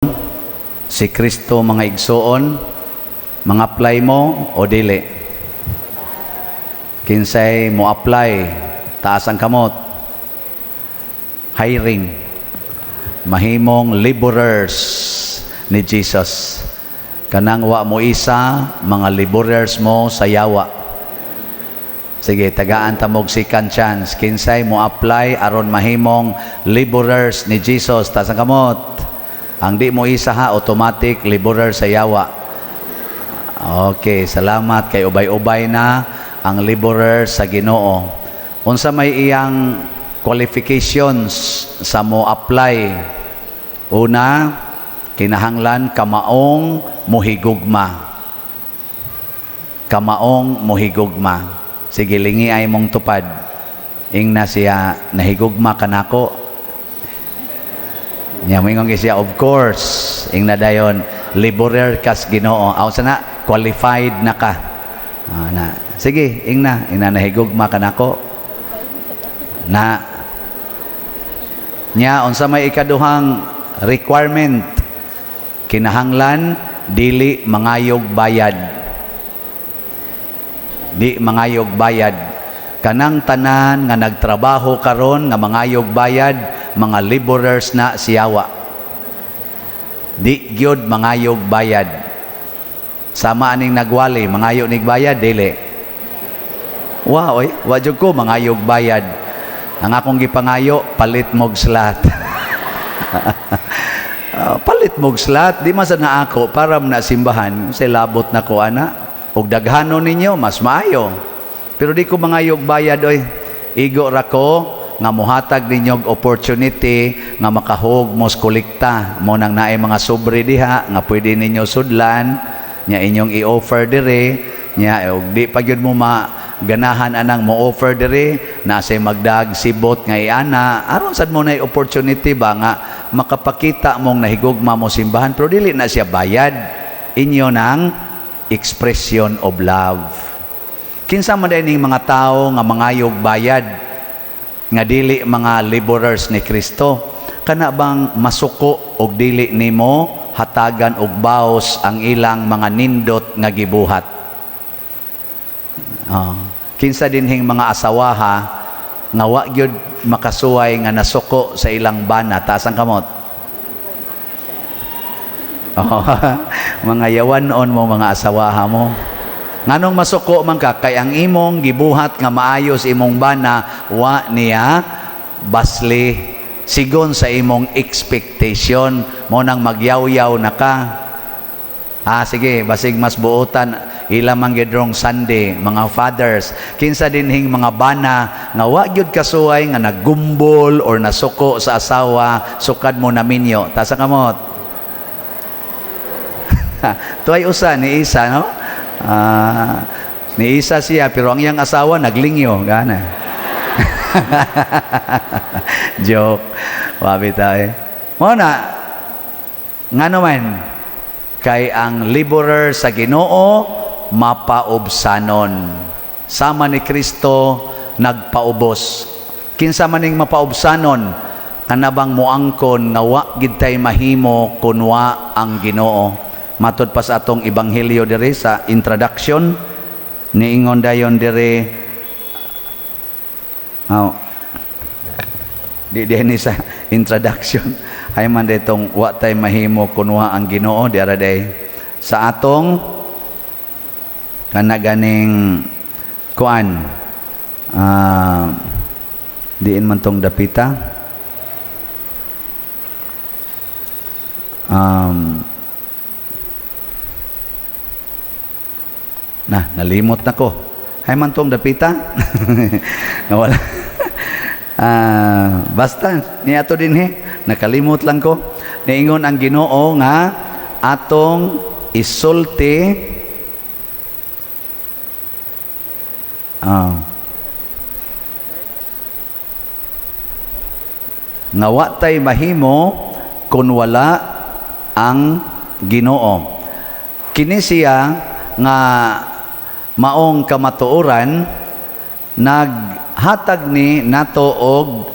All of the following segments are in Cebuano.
Si Kristo, mga igsoon, mga apply mo o dili? Kinsay mo apply, taas ang kamot. Hiring. Mahimong laborers ni Jesus. Kanang wa mo isa, mga laborers mo sa yawa. Sige, tagaan ta mog second chance. Kinsay mo apply aron mahimong laborers ni Jesus, taas ang kamot. Ang di mo isa ha, automatic laborer sa yawa. Okay, salamat kay ubay-ubay na ang laborer sa Ginoo. Unsa may iyang qualifications sa mo apply? Una, kinahanglan kamaong muhigugma. Kamaong muhigugma. Sige, lingi ay mong tupad. Ingna siya, "Nahigugma kanako?" Nya moingon siya, "Of course." Ingna dayon, laborer kas Ginoo. Aw sana qualified na ka. Ah, na. Sige, ingna, ingna, "Nahigugma kanako?" Na. Nya unsa may ikaduhang requirement? Kinahanglan dili mangayog bayad. Di mangayog bayad. Kanang tanan nga nagtrabaho karon nga mangayog bayad, mga laborers na sa yawa. Di gyud mangayog bayad. Sama aning nagwali, mangayo nig bayad dili? Wa oy, wa jud ko mangayog bayad. Ang akong gipangayo, palit mog slot. Ah, palit mog slot, di man sa na ako para na simbahan, say labot na ko ana. Ug daghano ninyo mas maayo. Pero di ko mangayog bayad oy. Igo ra ko nga mohatag ninyo og opportunity nga makahog mos kolekta mo nang naay mga sobre diha nga pwede ninyo sudlan nya inyong i-offer dire. Nya og di pa gyud mo ma ganahan anang mo offer dire na say magdag sibot nga iana aron sad mo na opportunity ba nga makapakita mong nahigugma mo simbahan, pero dili na siya bayad, inyo nang expression of love. Kinsa man diay ning mga tao nga mangayog bayad nga dili mga laborers ni Kristo? Kana bang masuko og dili nimo hatagan og baos ang ilang mga nindot nga gibuhat? Oh. Kinsa dinhing mga asawaha nga wa gyud makasuway nga nasuko sa ilang bana? Taas ang kamot. Oh, mga yawanon mo mga asawaha mo. Nganong masuko man ka? Kay ang imong gibuhat nga maayos imong bana, wa niya basli sigon sa imong expectation mo, nang magyawyaw na ka. Ah, sige, basig mas buotan ila man gyud rong Sunday, mga fathers. Kinsa dinhing mga bana nga wa gyud kasuway nga naggumbol or nasuko sa asawa sukad mo naminyo? Taas ang kamot. Tuay usa ni isa, no? Ah, ni isa siya pero ang iyang asawa naglingyo gana. Joke. Wabi tayo. Mo na ngano man kay ang laborer sa Ginoo mapaubsanon. Sama ni Kristo nagpaubos. Kinsa man ning mapaubsanon? Kanabang muangkon nga wa gid tay mahimo kun wa ang Ginoo. Matud pa sa atong ebanghelyo diri sa introduction, niingon dayon diri, oh, di ni sa introduction ay man ditong wa tay mahimo kun wa ang Ginoo, di ara day sa atong kana ganing kuan, ah, diin man tong dapita, na nalimot na ko. Hay man tong dapita, nawala. Ah, basta niya to dinhi, nakalimot lang ko. Niingon ang Ginoo nga atong isulti, nga wa tay mahimo kun wala ang Ginoo. Kini siya nga maong kamatuoran naghatag ni nato og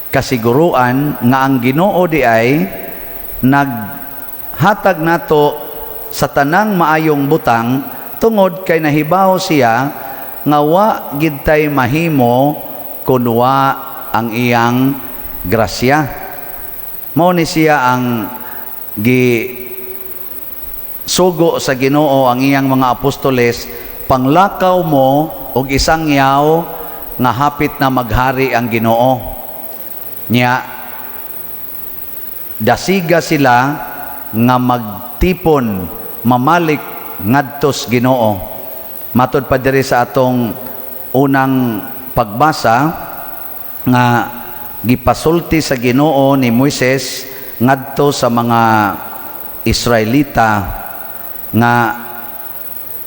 kasiguruan nga ang Ginoo di ay nag hatag nato sa tanang maayong butang tungod kay nahibaw siya nga wa gid tay mahimo kun wa ang iyang grasya. Mao ni siya ang gi sugo sa Ginoo ang iyang mga apostoles, "Panglakaw mo og isangyaw nga hapit na maghari ang Ginoo." Nya dasiga sila nga magtipon, mamalik ngadtos Ginoo. Matod pa diri sa atong unang pagbasa nga gipasulti sa Ginoo ni Moises ngadto sa mga Israelita nga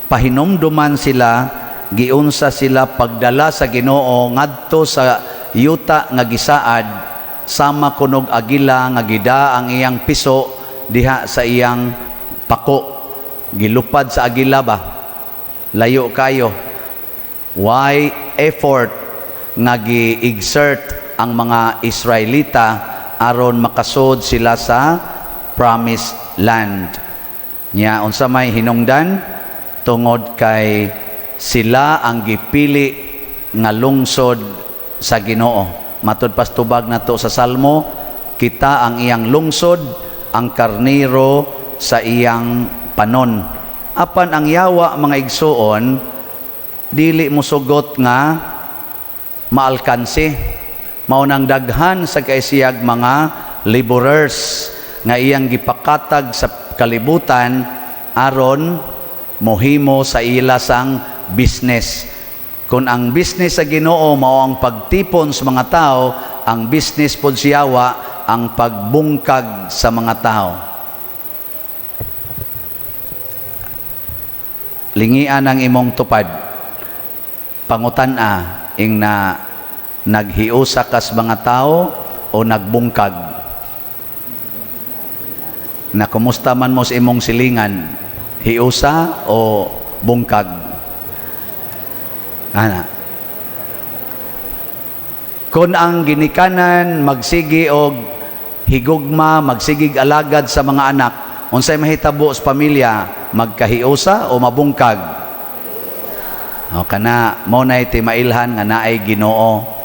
pahinumduman sila giunsa sila pagdala sa Ginoo ngadto sa yuta nga gisaad, sama kunog agila nga gida ang iyang piso diha sa iyang pako. Gilupad sa agila ba, layo kayo. Why effort nga gi-exert ang mga Israelita aron makasud sila sa promised land? Nya unsa may hinungdan? Tungod kay sila ang gipili nga lungsod sa Ginoo. Matud pas tubag nato sa Salmo, kita ang iyang lungsod, ang karniro sa iyang panon. Apan ang yawa, mga igsuon, dili mosugot nga maalkansi. Mao nang daghan sa kaisiyag mga laborers nga iyang gipakatag sa kalibutan aron mohimo sa ila sang business. Kung ang business sa Ginoo mao ang pagtipon sa mga tao, ang business pod siyawa ang pagbungkag sa mga tao. Lingian ang imong tupad. Pangutan-a ing na naghiusa kas mga tao o nagbungkag. Na kumusta man mo sa imong silingan, hiusa o bungkag? Ana. Kung ang ginikanan magsigi og higugma, magsigig alagad sa mga anak, unsay mahitabo sa pamilya, magkahiusa o mabungkag? O kana mo na iti mailhan nga naay Ginoo.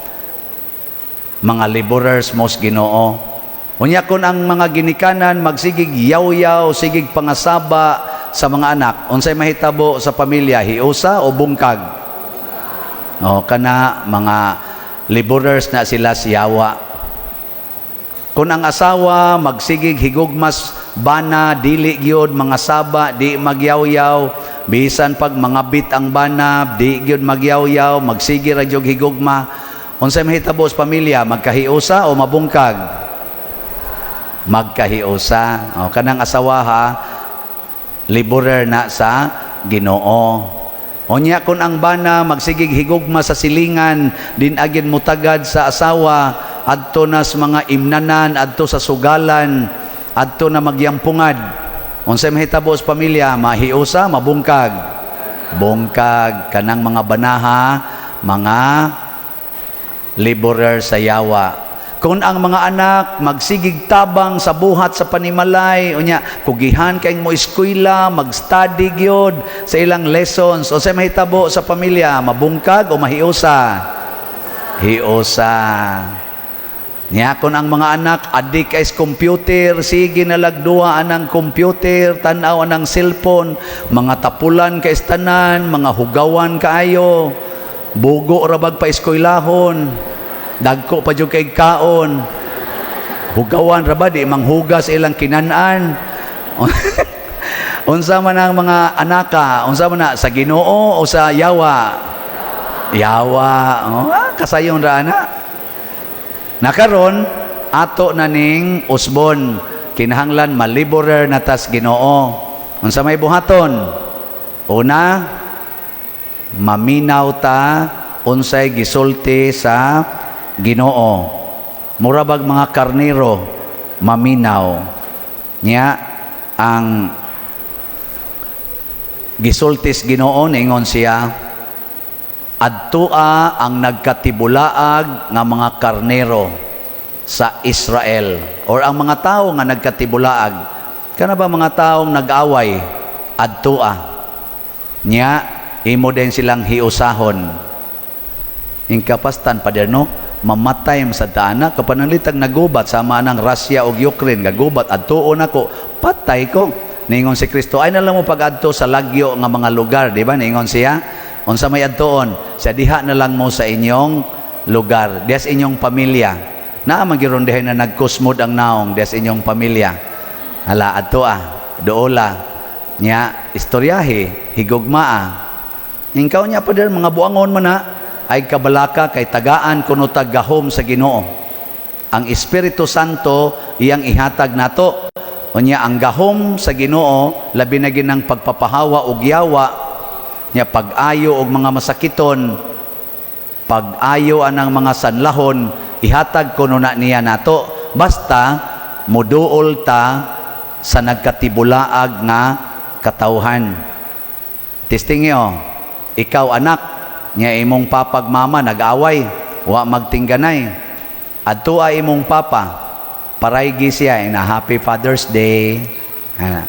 Mga laborers mos Ginoo. Unya kun ang mga ginikanan magsigig yaw-yaw, sigig pangasaba sa mga anak, unsay mahitabo sa pamilya, hiusa o bungkag? O kana mga laborers na sila siyawa. Kung ang asawa magsigig higugmas bana, dili gyud mga saba, di magyawyaw, bisan pag mga bit ang bana, di gyud magyawyaw, magsige ra gyud higugma, unsay mahitabo sa pamilya, magkahiusa o mabungkag? Magkahiusa. O kanang asawa ha, laborer na sa Ginoo. Unya kung ang bana magsigig higugma sa silingan, din agin mutagad sa asawa, adto na sa mga imnanan, adto sa sugalan, adto na magyampungad. Unsay mahitabo sa pamilya, mahiusa, mabungkag? Bungkag. Kanang mga banaha, mga laborer sa yawa. Kung ang mga anak magsigig tabang sa buhat sa panimalay, unya kugihan kay mo eskwela, mag-study gyud sa ilang lessons, unsay mahitabo sa pamilya, mabungkag o mahiusa? Hiusa. Nya kung ang mga anak adik kay computer, sige nalagduwa anang computer, tan-aw anang cellphone, mga tapulan kay tanan, mga hugawan kaayo, bugo ra bag pa eskwelahon, dagko pa jud kay kaon, hugawan ra ba, di manghugas ilang kinan-an. Unsa man ang mga anaka, unsa man na, sa Ginoo o sa yawa? Yawa. Oh, kasayon ra ana. Nakaron ato na ning usbon, kinahanglan maliborer na tas Ginoo. Unsa may buhaton? Una, maminaw ta unsay gisulti sa Ginoo. Mura bag mga karniro, maminaw. Nya ang gisultis Ginoo, ningon siya, "Adtua ang nagkatibulaag nga mga karnero sa Israel," or ang mga tao nga nagkatibulaag. Kana ba mga taong nag-away, adtua. Nya imo din silang hiusahon. Inkapastan, pader, no? Mamatay man sa dana kapananglitag nagubat sama nang Russia ug Ukraine gagubat, adtuon ako, patay ko. Ningon si Kristo, ay na lang mo pag-adto sa lagyo nga mga lugar, di ba? Ningon siya, unsa may adtuon sa diha na lang mo sa inyong lugar, diha sa inyong pamilya. Naa man giron diha na nagkusmod ang naong diha sa inyong pamilya. Hala, adto duola nya, istoryahe, higugmaa. Ikaw niya, pader, mga buangon man na ay kabalaka kay tagaan kuno gahom sa Ginoo. Ang Espiritu Santo iyang ihatag nato. Unya ang gahom sa Ginoo, labi na ginang pagpapahawa og yawa nya, pag-ayo og mga masakiton, pag-ayo anang mga sanlahon, ihatag kuno na niya nato basta muduol ta sa nagkatibulaag nga katawhan. Testingyo, ikaw anak, nya imong papag mama nag-away, wa magtingganay. Adto ay imong papa, paraygi siya, na "Happy Father's Day." Ana.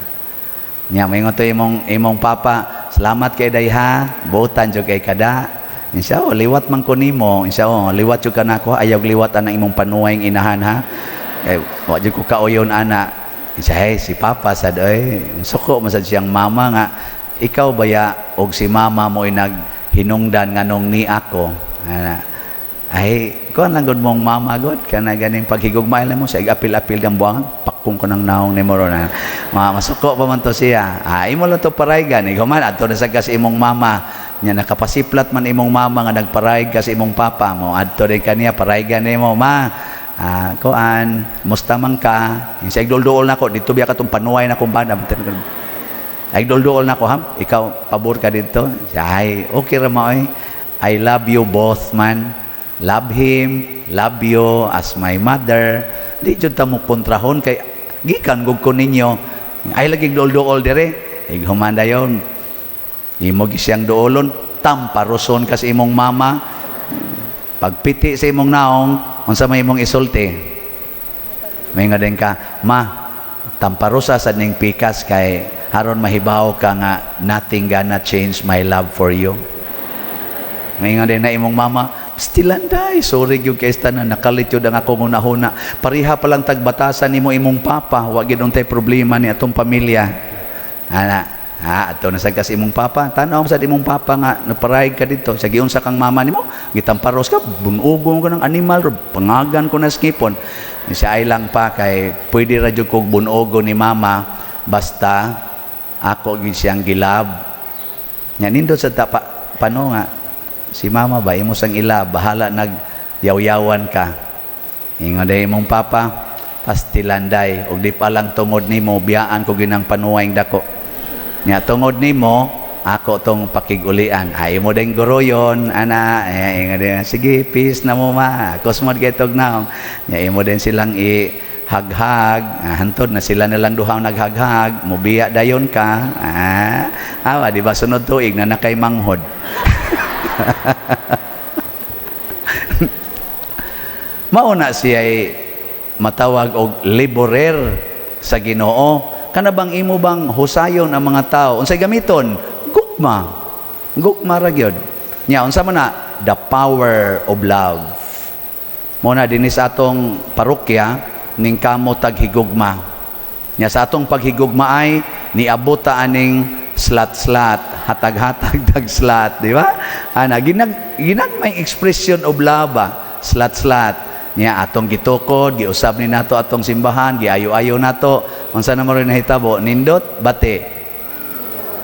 Nya maingon to imong papa, "Salamat kay day ha, buotan jud kay kada." Insa, "Oh, liwat man ko nimo." Insa, "Oh, liwat jud ka nako, ayaw liwat anang imong panuway inahan ha. Kay wa jud ko kauyon ana." Insa, "Hey, si papa sad oy, suko man sad siyang mama nga ikaw baya og si mama mo ay naghinungdan nganong ni ako." Ana. Ay, kuan lang gud mong mama god kana ganing paghigugmail mo sa apil-apil ng buwangan, pakong ko ng naong nimo ron na. Mga masuko pa man to siya. Ah, imo lang to paraygan. Ikaw man adto na sa ka sa imong mama. Nya nakapasiplat man imong mama nga nagparayg ka sa imong papa mo. Adto din kaniya, paraygan nimo, "Ma, ah, kuan, musta man ka?" Sa igdulduol nako dito biya katong panuway na kong bana. Ay, dulduol na ko, ham. Ikaw, pabor ka dito. Ay, okay ra mo oy. I love you both man. Love him, love you as my mother. Di jud ta mo kontrahon kay gikan gug ko ninyo. Ay lagi duol-duol dire. Ighuman dayon. Imo gi siyang duolon, tamparuson ka sa imong mama. Pagpiti sa imong naong, unsa may imong isulti? May nga din ka, "Ma, tamparusa sa ning pikas kay haron mahibaw ka nga nothing gonna change my love for you." May nga din na imong mama, "Stilanday, sorry gyud kay na nakalit yun ang akong hunahuna." Pareha pa lang tagbatasan nimo imong papa, wa gyud untay problema ni atong pamilya. Ana, ha, ato na sa kas imong papa, tan-aw sa imong papa nga naparayg ka dito, sa giunsa kang mama nimo, gitamparos ka, bunugon ko ng animal, pangagan ko na sa ngipon. Siya ay lang pa kay pwede ra jud kog bunugo ni mama basta ako gyud siyang gi-love. Nya nindot sa tapa pano nga si mama ba imo sang ila, bahala nag yaw-yawan ka. Ingon day imong papa, "Pastilanday, og di pa lang tungod nimo biyaan ko ginang panuway dako. Nya tungod nimo ako tong pakig-ulian." Ay mo ding goroyon ana, eh, ingon din, "Sige, peace na mo ma. Kusmod kay tog naong." Nya imo din silang i haghag, ah, hantod na sila na lang duha ang naghaghag, mubiya dayon ka. Ah, awa, di ba sunod tuig na nakay manghod. Mauna siya ay matawag og laborer sa Ginoo. Kana bang imo bang husayon ang mga tao? Unsay gamiton? Gugma. Gugma ra gyud. Nya unsa man na? The power of love. Mo na dinhi sa atong parokya ning kamo taghigugma. Nya sa atong paghigugma ay niabot ta aning slat-slat, hatag-hatag tag slat, di ba? Ana ginag may expression of love ba? Slat-slat. Nya atong gitukod, giusab ni nato atong simbahan, giayo-ayo nato. Unsa na mo rin nahitabo? Nindot, bati.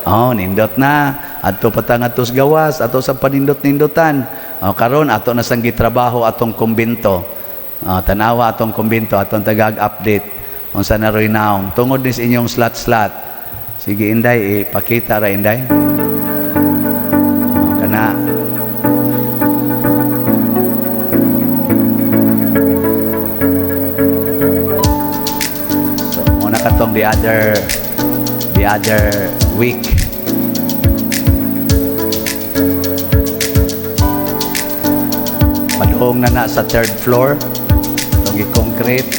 Oh, nindot na. Adto pa ta ngadto sa gawas, ato sa panindot-nindotan. Oh, karon ato na sang gitrabaho atong kumbinto. Oh, tanawa atong kumbinto, atong tagag-update. Unsa na roy naong tungod ni sa inyong slat-slat. Sige Inday, ipakita ra Inday. Oh, kana. So, muna katong the other week. Padung na na sa third floor. Itong i-concrete.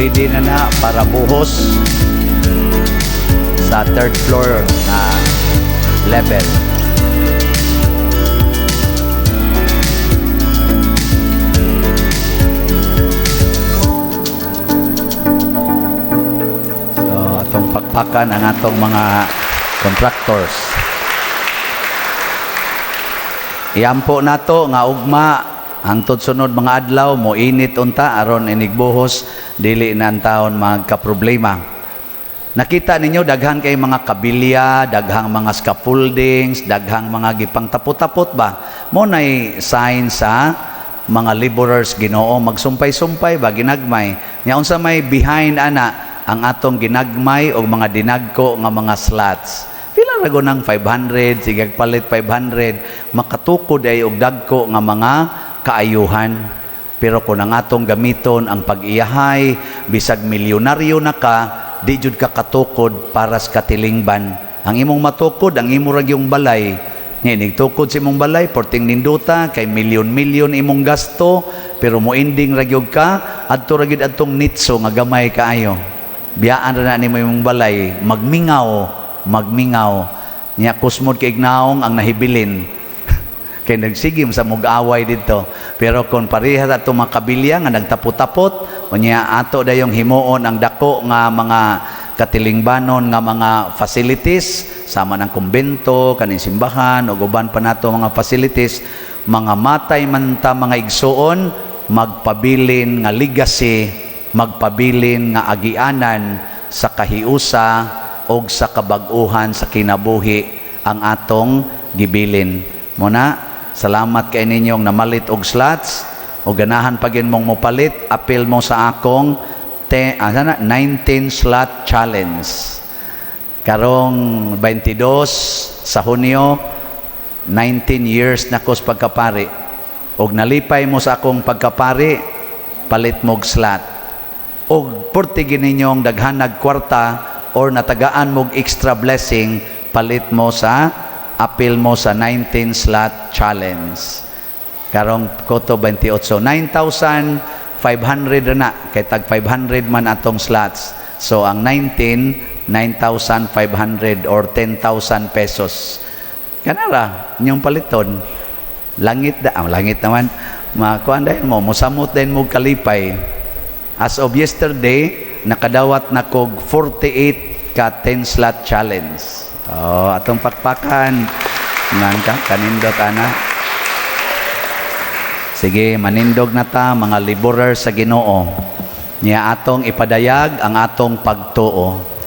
Ready na na para buhos sa third floor na level. So, atong pakpakan ang atong mga contractors. Iampo nato nga ugma hangtod sunod mga adlaw mo init unta aron inigbuhos dili na ang taon magkaproblema. Nakita ninyo daghan kay mga kabilya, daghang mga scaffoldings, daghang mga gipang tapot-tapot ba? Mo nay sign sa mga laborers Ginoo magsumpay-sumpay ba ginagmay. Nya unsa may behind ana ang atong ginagmay og mga dinagko nga mga slots. Pila ra nang 500, sige palit 500, makatukod ay og dagko nga mga kaayuhan. Pero kung ang atong gamiton ang pag-iyahay, bisag milyonaryo na ka, di jud ka katukod para sa katilingban. Ang imong matukod, ang imo ra gyung balay. Nga inig tukod sa imong balay, porting ninduta, kay milyon-milyon imong gasto, pero mo ending ra gyud ka, adto ra gyud adtong nitso nga gamay kaayo. Biyaan ra na nimo imong balay, magmingaw, magmingaw. Nya kusmod kay ignaong ang nahibilin. Kay nagsigim sa mug-away didto. Pero kung pareha ato mga kabilya nga nagtapot-tapot, unya ato dayong himuon ang dako nga mga katilingbanon nga mga facilities sama ng kumbento, kaning simbahan ug uban pa nato mga facilities, mga matay man ta mga igsuon, magpabilin nga legacy, magpabilin nga agianan sa kahiusa og sa kabag-uhan sa kinabuhi ang atong gibilin. Muna, salamat kay ninyong namalit og slots o ganahan pa gyud mong mopalit, apil mo sa akong sana, 19 slot challenge. Karong 22 sa Hunyo, 19 years na ko sa pagkapari. Og nalipay mo sa akong pagkapari, palit mog slot. Og portige ninyong daghanag kwarta or natagaan mog extra blessing, palit mo sa apil mo sa 19 slot challenge. Karong koto 28, 9,500 na kay tag 500 man atong slots. So ang 19, 9,500 or 10,000 pesos. Kanara, inyong paliton. Langit da, langit naman. Makuan dahil mo, musamot din mo kalipay. As of yesterday, nakadawat na kog 48 ka 10 slot challenge. Oh, atong pakpakan. Nang ka, kanindot ana. Sige, manindog na ta mga laborer sa Ginoo. Nya atong ipadayag ang atong pagtuo.